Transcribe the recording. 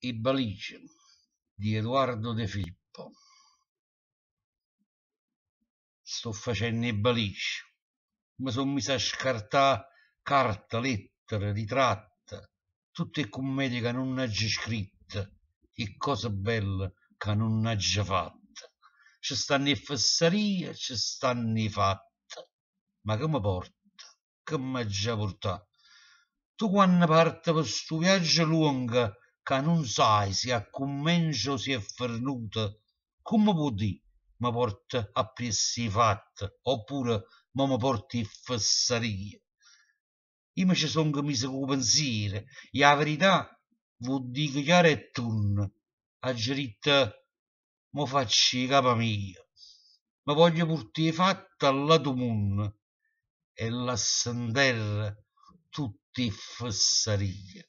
'E balice di Eduardo De Filippo. Sto facenno 'e balice, me so' miso a scartà carte, lettere, ritratte, tutt' 'e cummedie ca nun aggio scritto, 'e ccose belle ca nun aggio fatto. Ce stanno 'e fessarie, ce stanno 'e fatte, ma che me porta, che m'aggia purtà? Tu quanno parte pe stu viaggio luongo ca nun sai si accummencia o si è fernuto, comme può dì me porto appriesso 'e fatte oppure mo me porto 'e fessarie? Io me ce songo miso cu 'o pensiero e 'a verità v' 'o dico chiaro e tunno, aggio ditto mo faccio 'e capa mia, me voglio purtà 'e fatte all'atu munno e lasso 'nterra tutt' 'e fessarie.